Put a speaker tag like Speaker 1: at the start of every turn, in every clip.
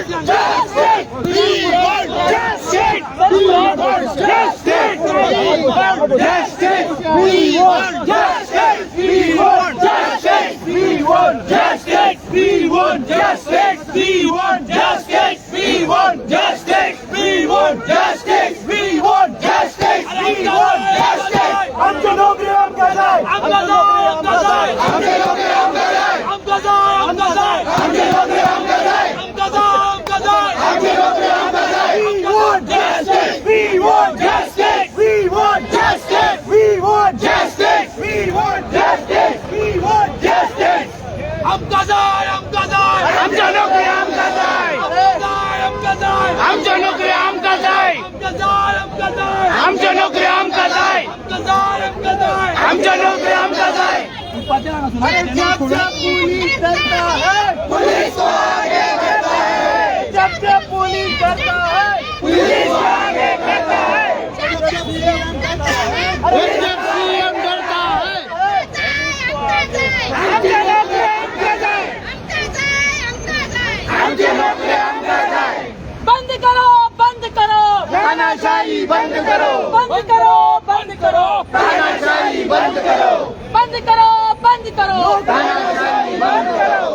Speaker 1: Justice! We want justice! We want justice! We want justice! We want justice! We want justice! We want justice! We want justice! We want justice! We want justice! We want justice! We want justice! We want justice! आमच्या नोकरी आमकां जाय! आमकां नोकरी आमकां जाय! आमच्या नोकरी आमकां जाय! आमकां जाय! आमकां जाय! आमच्या नोकरी आमकां जाय! आमकां जाय! आमकां जाय! आमच्या नोकरी आमकां जाय! We want justice! We want justice! We want justice! We want justice! We want justice! We want justice! आमकां जाय! आमकां जाय! आमच्या नोकरी आमकां जाय! आमकां जाय! आमच्या नोकरी आमकां जाय! आमकां जाय! आमकां जाय! आमच्या नोकरी आमकां जाय! आमकां जाय! आमकां जाय! आमच्या नोकरी आमकां जाय! अरे जब जब पुलिस डरता है, पुलिस को आगे करता है। जब जब पुलिस डरता है, पुलिस को आगे करता है। अरे जब सीएम डरता है, आमच्या नोकरी आमकां जाय! आमच्या नोकरी आमकां जाय!
Speaker 2: बंद करो, बंद करो!
Speaker 1: तानाशाही बंद करो!
Speaker 2: बंद करो, बंद करो!
Speaker 1: तानाशाही बंद करो!
Speaker 2: बंद करो, बंद करो!
Speaker 1: तानाशाही बंद करो!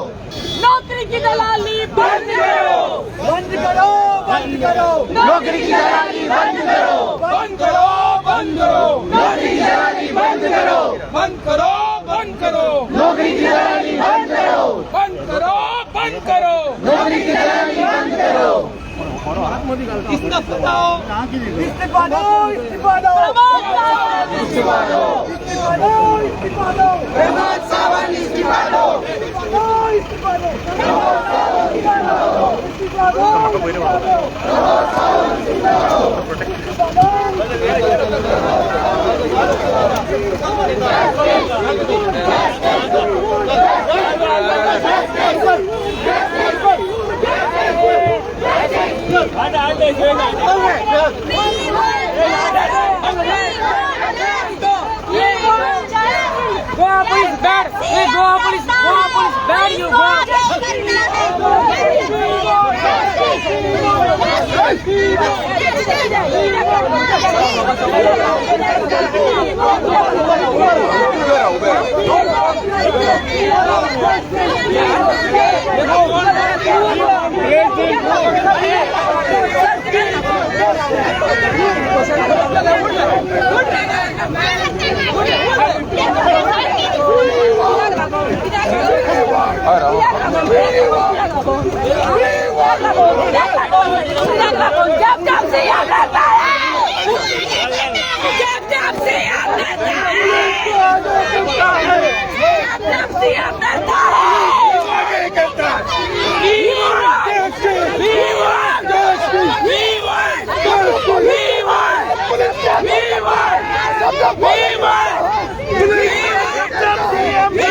Speaker 2: नौकरी की दलाली बंद करो!
Speaker 1: बंद करो, बंद करो! नौकरी की दलाली बंद करो!
Speaker 3: बंद करो, बंद करो!
Speaker 1: नौकरी की दलाली बंद करो!
Speaker 3: बंद करो, बंद करो!
Speaker 1: नौकरी की दलाली बंद करो!
Speaker 3: बंद करो, बंद करो!
Speaker 1: नौकरी की दलाली बंद करो!
Speaker 3: इस्तीफा दो!
Speaker 1: इस्तीफा दो, इस्तीफा दो!
Speaker 2: प्रमोद सावंत!
Speaker 1: इस्तीफा दो, इस्तीफा दो, इस्तीफा दो! प्रमोद सावंत इस्तीफा दो! इस्तीफा दो, इस्तीफा दो! प्रमोद सावंत इस्तीफा दो! इस्तीफा दो, इस्तीफा दो! प्रमोद सावंत इस्तीफा दो! इस्तीफा दो!
Speaker 2: Goa police bad! Goa police, Goa police bad, you Goa! जब जब से डरता है, जब जब से डरता है, जब से डरता है। We want justice! We want justice! We want justice! We want! We want! We want! We want! We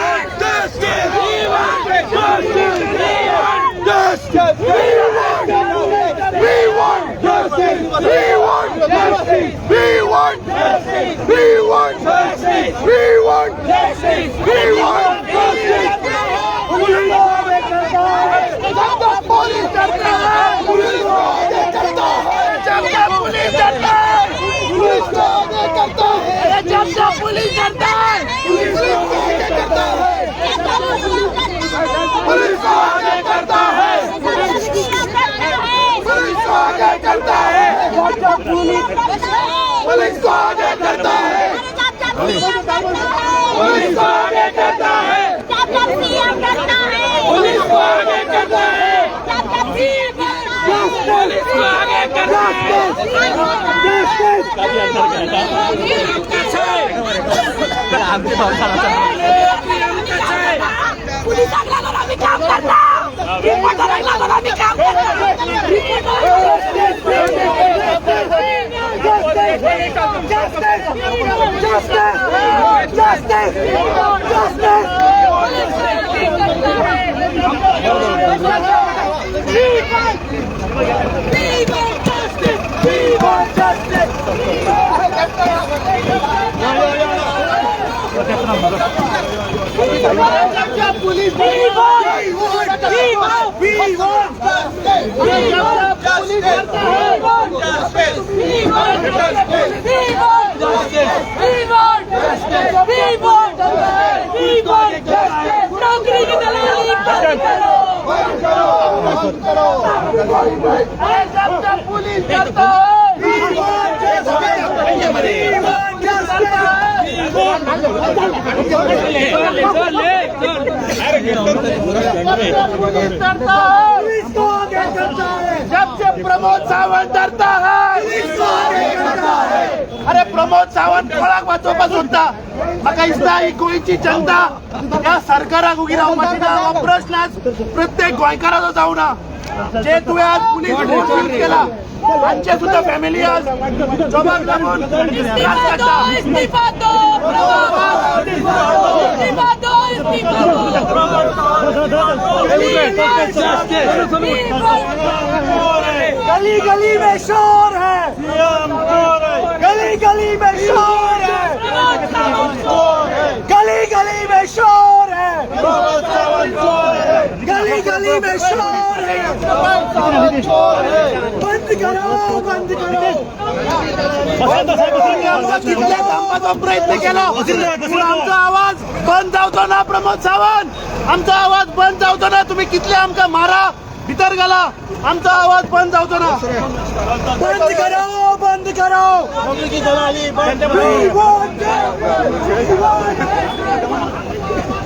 Speaker 2: want justice! We want justice! We want
Speaker 1: Justice! We want! We want justice! We want justice! We want justice! We want justice! We want justice! We want justice! Police को आगे करता है, जब तक police डरता है, police को आगे करता है, जब तक police डरता है, police को आगे करता है,
Speaker 2: जब जब पुलिस डरता है,
Speaker 1: पुलिस को आगे करता है, पुलिस को आगे करता है, पुलिस को आगे करता है, पुलिस को आगे करता है, पुलिस को आगे करता है, पुलिस को आगे करता है,
Speaker 3: पुलिस को आगे करता है!
Speaker 2: पुलिसाक लागून आम्ही काम करता, रिपोर्टराक लागून आम्ही काम करता.
Speaker 1: Justice! Justice! Justice! Justice! Justice! We want justice! Police! We want! बंद करो।
Speaker 2: अरे जब जब पुलिस डरता है,
Speaker 1: We want justice! We want justice!
Speaker 2: जब जब पुलिस डरता है,
Speaker 1: पुलिस को आगे करता है।
Speaker 2: जब जब प्रमोद सावंत डरता है।
Speaker 1: पुलिस को आगे करता है।
Speaker 2: अरे प्रमोद सावंत कोणाक वाचोवपाक सोदता? म्हाका दिसता ही गोंयची जनता ह्या सरकाराक उगी रावपाची ना. हो प्रश्न आज प्रत्येक गोंयकाराचो जावना. जे तुवें आज पुलीस फोर्स यूज केला, तांचे सुद्दां फॅमिली आज जॉबाक लागून त्रास काडटा.
Speaker 4: इस्तीफा दो प्रमोद, इस्तीफा दो, इस्तीफा दो।
Speaker 1: गली गली में शोर है, गली गली में शोर है,
Speaker 4: प्रमोद सावंत।
Speaker 1: गली गली में शोर है, गली गली में शोर है। बंद करो, बंद करो।
Speaker 2: तुम्ही आमचा कितले थांबपाचो प्रयत्न केलो पूण आमचो आवाज बंद जावचो ना. प्रमोद सावंत, आमचो आवाज बंद जावचो ना. तुम्ही कितले आमकां मारा, भितर घाला, आमचो आवाज बंद जावचो ना.
Speaker 1: बंद करो, बंद करो। We want justice! We want justice!